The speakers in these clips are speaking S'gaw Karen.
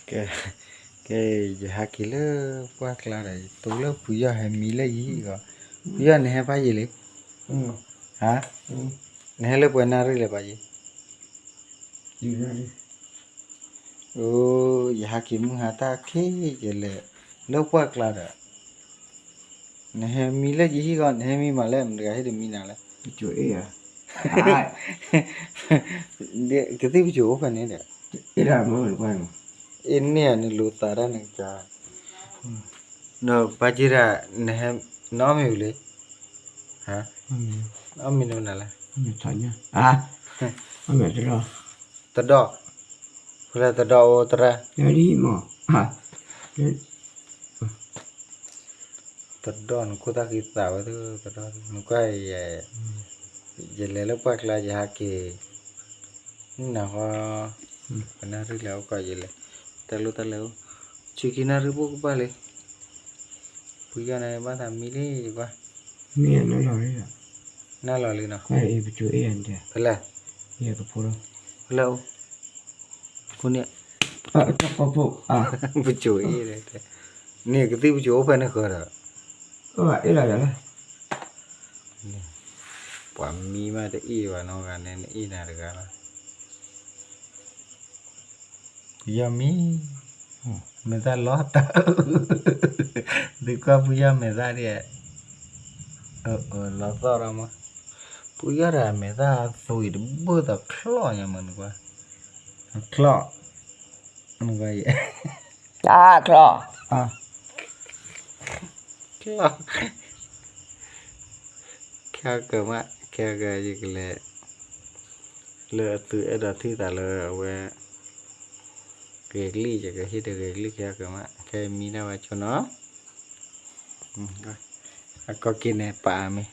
ကဲ, ကဲ, ယဟးက့ၤလၢပှၢ်ကျါဒီး ယတိၢ်လၢဖုယီၢ်ဟဲမံလၢယဟံၣ်ဂီၢ်, ဖုယီၢ်နဟဲဖးယံာ်လံ, ဟါ, နဟဲလၢပှဲၤနၣ်ရံၣ်လဲၣ်ဖးယံာ်, အိ, ယဟးက့ၤမုၢ်ဟါတၢ်ခံယလဲၤလၢပှၢ်ကျါဒီး, နဟဲမံလၢယဟံၣ်ဂီၢ် နဟဲမံမးလၢမတၤတဂၤဟ့ၣ်တမံနၤလဲၣ်, ကသံၣ်ပစိၤအိၣ်ဖဲန့ၣ်ဒီး, အ့န့ၣ်နလိၤသးဒၣ်နကစၢ်, နပာ်က့ၤဒၣ်, နဟဲ, နအီၣ်မ့ၤဝံၤလံ, အီၣ်မ့ၤနမနုၤလဲၣ်, တဒီၣ်, ဖဲလဲၣ်တဒီၣ်အိၣ်သရၣ်, တဒီၣ်နခိၣ်သၣ်ဃံသးဝဲသတဒီၣ် နကွၢ်ယဲ, ယလဲၤလၢပှၢ်ကျါယဟးက့ၤ, နနၤဃီ, ပနၣ်ရံၣ်လဲၤအိၣ်ကီးယလဲၤ, တၢ်လိၣ်တၢ်လဲၤအိၣ်, ဆံခံနၣ်ရံၣ်ဘိၣ်ကဘၣ်လံ, ဖုယီၢ်န့ၣ်ဘၣ်သးမံလံယကွၢ်, နၢ်လီၤလံနီၤ, ဖဲလဲၣ်, ဖဲလဲၣ်အိၣ်, ဖုန့ၣ်, ပစိၤအ့ၣ်, န့ၣ်ကသံၣ်ပစိၤအိၣ်ဖဲန့ၣ်ဃီဒီး, ပှၤမံမးတအ့ၣ်ဘၣ်နီတဂၤန့ၣ် နအ့ၣ်နၤတဂၤလီၤ, ဖုယီၢ်မံ, မဲာ်သၣ်လီၤတၢ်, သုကွၢ်ဖုယီၢ်မဲာ်သၣ်ဒ်, လီၤသီၣ်ဒီးမး, ဖုယီၢ်တၢ်မဲာ်သၣ်သွံၣ်တဘၣ်သီချီၣ်ညါမးနကွၢ်, ချီၣ်, နကွၢ်ယဲ, တၢ်ချီၣ်, ချီၣ်, ခဲကမး ခဲကယကလဲၤ, လၢအသုးအဲၣ်ဒိးထံၣ်သးလၢအဝဲ, ဂဲၤကလံၣ် ယကဟ့ၣ်တဂဲၤကလံၣ်ခဲကမး ခဲမံဒၣ်ဝဲဆိနီၤ, အကီၢ်က့ၤန့ၣ် ပာ်အမ့ၢ်,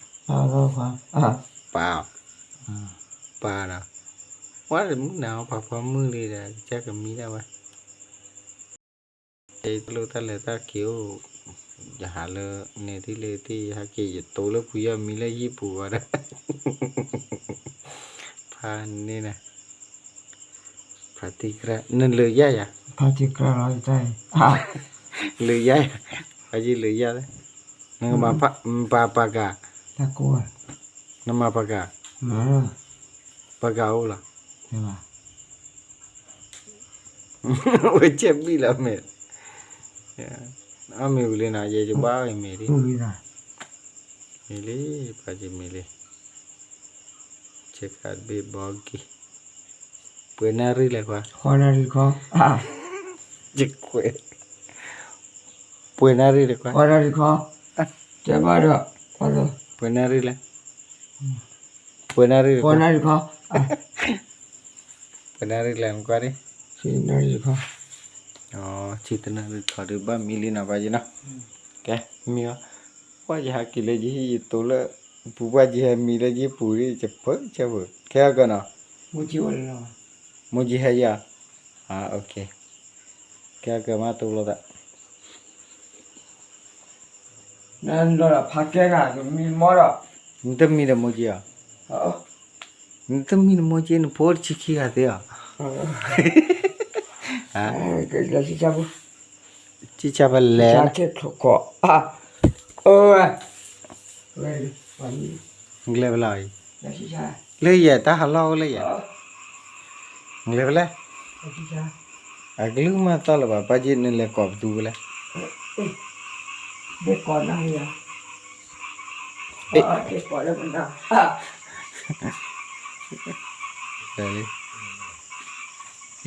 ပာ်, ပာ်ဒီး, ဝဲတမုၢ်နၤအီၤပှၤဖီမုၢ်လံဒီး ကစၢ်ကမံဒၣ်ဝဲ, တၢ်လိၣ်တၢ်လဲၤတၢ်က့ၤအိၣ်, ယဟးလၢန့ၣ်ဒ်လဲၣ်တံၢ် ယဟဲက့ၤယတိၢ်လၢဖုယီၢ်မံလၢယဟံၣ်ပူၤဝဲဒီး, ဖးန့ၣ်နၤ, ဖးတံၢ်ကြၢ, နလၢယၤယၤ, ဖးတံၢ်ကြၢလီၤ, လၢယၤယၤ, ဖးယံာ်လၢယၤလၢ, နကမၤပၤပၤကၤ, နမၤပၤကၤ, ပၤကၤအိၣ်လီၤ, ဝဲကဲဘံၣ်လီၤမ့ၢ်, အီၣ်မ့ၤဝံၤလံနီၤ ယဲယဘၣ်အီၣ်အံၤမ့ၤလံ, မ့ၤလံ, ပှၤယမ့ၤလံ, ဆဲးကးတဘ့ၣ်ဘီက့ၤ, ပှဲၤနၣ်ရံၣ်လဲၣ်ခွါ, ဃီနၣ်ရံၣ်တခီ, ယကွဲး, ပှဲၤနၣ်ရံၣ်တခွါ, ဃီနၣ်ရံၣ်တခီ, တဲဘၣ်ဒီး, ပှဲၤနၣ်ရံၣ်လဲၣ်, ပှဲၤနၣ်ရံၣ်တခွါ, ဃီနၣ်ရံၣ်တခီ, ပှဲၤနၣ်ရံၣ်လဲၣ်နကွၢ်ဒံး, ဆံတနၣ်ရံၣ်တခီ, ဆံတနၣ်ရံၣ်တခီဒီးဘၣ်မံလံနီၤ ပှၤယနီၤ, ကဲ, မံအီၤ, ပှၤယဟးက့ၤလၢယဟံၣ်ယတိၢ်လၢ, ပူၤပှၤယဟဲမံလၢယဟံၣ်ပူၤဒ် ယဖၢဆၢဖၢ, ခဲအကနီၤ, မိၢ်ကံဟဲယၤ, ခဲအကမၤတိၢ်လိာ်သး နလီၤဖးကဲနၤ နမံမီၢ်ဒီး, နတမံဒီးမိၢ်ကံအီၤ, နတမံဒီးမိၢ်ကံ နဖိတဆံခံဂၤသ့အီၤ, ဆံၣ်ဆါဖဲလဲၣ်, လဲၤဖဲလဲၣ်, လၢယဲၢ်တၢ်ဟးလီၢ်အိၣ်လၢယဲၢ်, လဲၤဖဲလဲၣ်, အကလုၢ်မၤသီလၢၤဘၣ် ပၢ်က့ၤ နလဲၤကိးပသူဖဲလဲၣ်,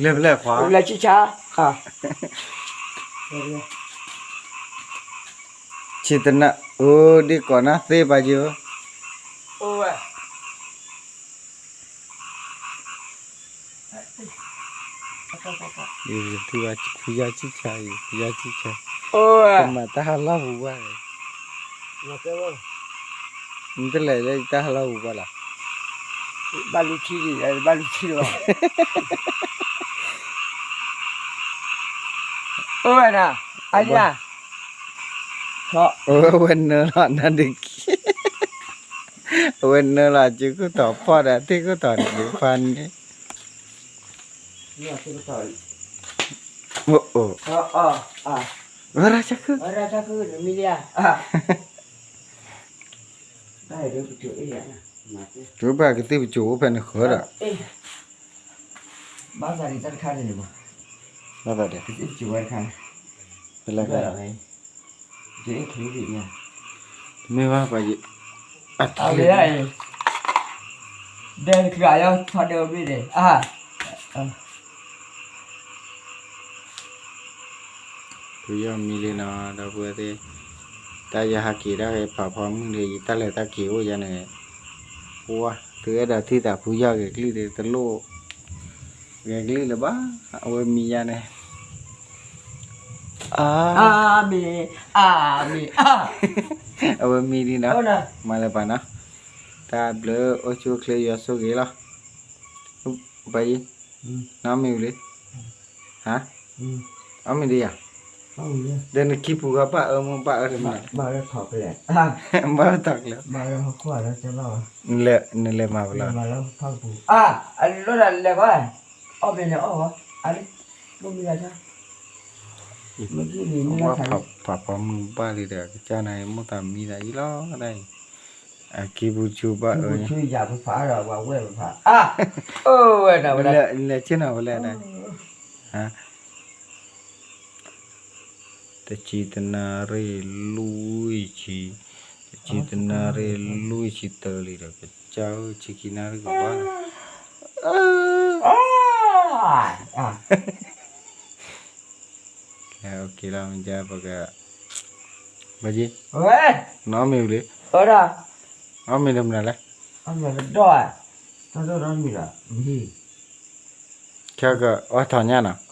လဲၤဖဲလဲၣ်ခွါ, ဆံၣ်တနၣ်, အိၣ်ဒ်ကိးနၢ်သ့ပၢ်က့ၤဧၢ, ဖုယီၢ်ဆံၣ်ဆါ, ဖုယီၢ်ဆံၣ်ဆါ, ကမၤတၢ်ဟးလီၢ်ပူၤဘၣ်, နတလဲၤလၢယတၢ်ဟးလီၢ်ပူၤဘၣ်လီၤ, ဘၣ်လူထံလံ, ဘၣ်လူထံလီၤ, အိၣ်ဝဲနၤ, အါယၤ, အဝဲနၢလီၤနၤဒုးက့ၤ, အဝဲနၢလီၤ အစုခိၣ်တီၤဖီၣ်ဒီး ထံခိၣ်တီၤန့ၣ်ဖးန့ၣ်, အ အိၣ်အိၣ်, ရၢ်ဆါခု, ရၢ်ဆါခု, တုၤဘၣ်ကသံၣ်ပစိၤအိၣ်ဖဲန့ၣ်ဃၢဒီး, ဘၣ်သးဒ်တၢ်တခါန့ၣ်န့ၣ်မး, ဘၣ်သးဒ်, ကသံၣ်ပစိၤဝဲတခါ, ဖဲလဲၣ်, မ့ၢ်ဘၣ်ပှၤယံၤ, အထံၣ်, ဒဲတချုးအယီၤထီၣ်ဒဲဝဲဘ့ၣ်န့ၣ်, ဖုယီၢ်မံလံနီၤ ဒီပုၢ်ဝဲၢ်သ့ၣ်, တၢ်ယဟးက့ၤတၢ်ဂဲၤဖးဖီမုၢ်ဒီး ယတၢ်လဲၤတၢ်က့ၤအိၣ်ယၤန့ၣ်, ပှၤ သုအဲၣ်ဒိးထံၣ်သးဖုယီၢ်ဂဲၤကလုၢ်ဒီး တလိၣ်ဂဲၤကလုၢ်လၢၤဘၣ်, အဝဲမံယၤန့ၣ်, အါ, အါမ့ၢ်, အါမ့ၢ်, အဝဲမံလံနီၤ, မၤလၢၤပှၤနီၤ, တၢ်ဘျုးအိၣ်ဆူၣ်အိၣ်ချ့ယွၤဆိၣ်ဂ့ၤလီၤ, ပှၤယံၤ, နအီၣ်မ့ၤဝံၤလံ, ဟါ, အီၣ်မ့ၤဒံးယၤ, ဒီးနခံပူၤဃီဘၣ်အၢမ့ၢ်ဘၣ်အၢတမံၤ, ဘၣ်အၢထီၣ်ကျဲ, ဘၣ်အၢထီၣ်ကျဲ, နလဲၤမၤပလီၢ်, အလီၢ်တၢ်လဲၤဘၣ်, အီၣ်မ့ၤန့ၣ်အီၣ်ဝဲ, အါ, ဖးဖီမုၢ်ဘၣ်လံဒီး ကစၢ်နၤအံၤ မိၢ်သးမံသးယံၤလီၤဒၣ်အံၤ, အခံပူၤဆူဘၣ်အၢ, ဝဲဒၣ်, လဲၤဆ့ၣ်နီၤဝဲလဲၣ်ဒၣ်, တဆံတနၣ်ရံၣ်လွံၢ်ဆံ, တဆံတနၣ်ရံၣ်လွံၢ်ဆံတၢလံဒီး ကစၢ်ဧၢဆံခံနၣ်ရံၣ်ကဘၣ်လီၤ, ကဲလီၤမ့ၢ်ကဲပက, ဘၣ်ယံၤ, နအီၣ်မ့ၤဝံၤလံ, အီၣ်မ့ၤဒီးမနုၤလဲၣ်, ခဲကအီၣ်ထီၣ်ညၣ်နီၤ,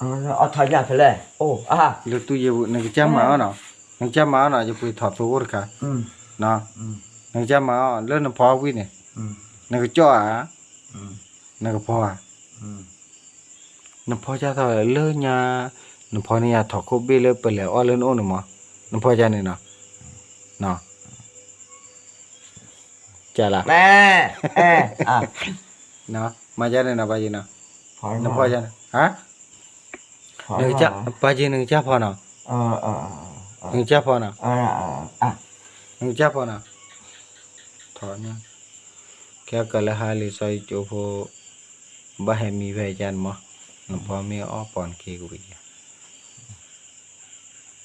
လၢတူၢ်ယ့ၢ်ပူၤ နကစၢ်မၤအီၣ်နီၤ, နကစၢ်မၤအီၣ်နီၤ ယပှ့ၤထီၣ်သိအိၣ်တခါ, နကစၢ်မၤအီၣ်လၢနဖီဝံၣ်န့ၣ်, နကကၠီၣ်ဧါ, နကဖီဧါ, နဖီကၢ်ထီၣ်လၢညါ, နဖီန့ၢ်ယၤထီၣ်ခိၣ်ဘ့ၣ်လၢပလဲၤအီၣ်လၢနအိၣ်န့ၣ်မး, နဖီကၢ်န့ၣ်နီၤ, ကၢ်လၢ, မၤကၢ်န့ၣ်နီၤ ဘၣ်ယံၤနီၤ, နဖီကၢ်န့ၣ်, ဘၣ်ယံၤ နကစၢ်ဖီနီၤ, နကစၢ်ဖီနီၤ, နကစၢ်ဖီနီၤ, ထီၣ်ညါ, ကဲကလၢဟါလံာ်စီဆှံကၠိဖိ, ဘၣ်ဟဲမံဖဲအံၤကၢ်န့ၣ်မး, နဖီမ့ၢ်အီၣ်ပီၤနက့ၤကွံာ်ယၤ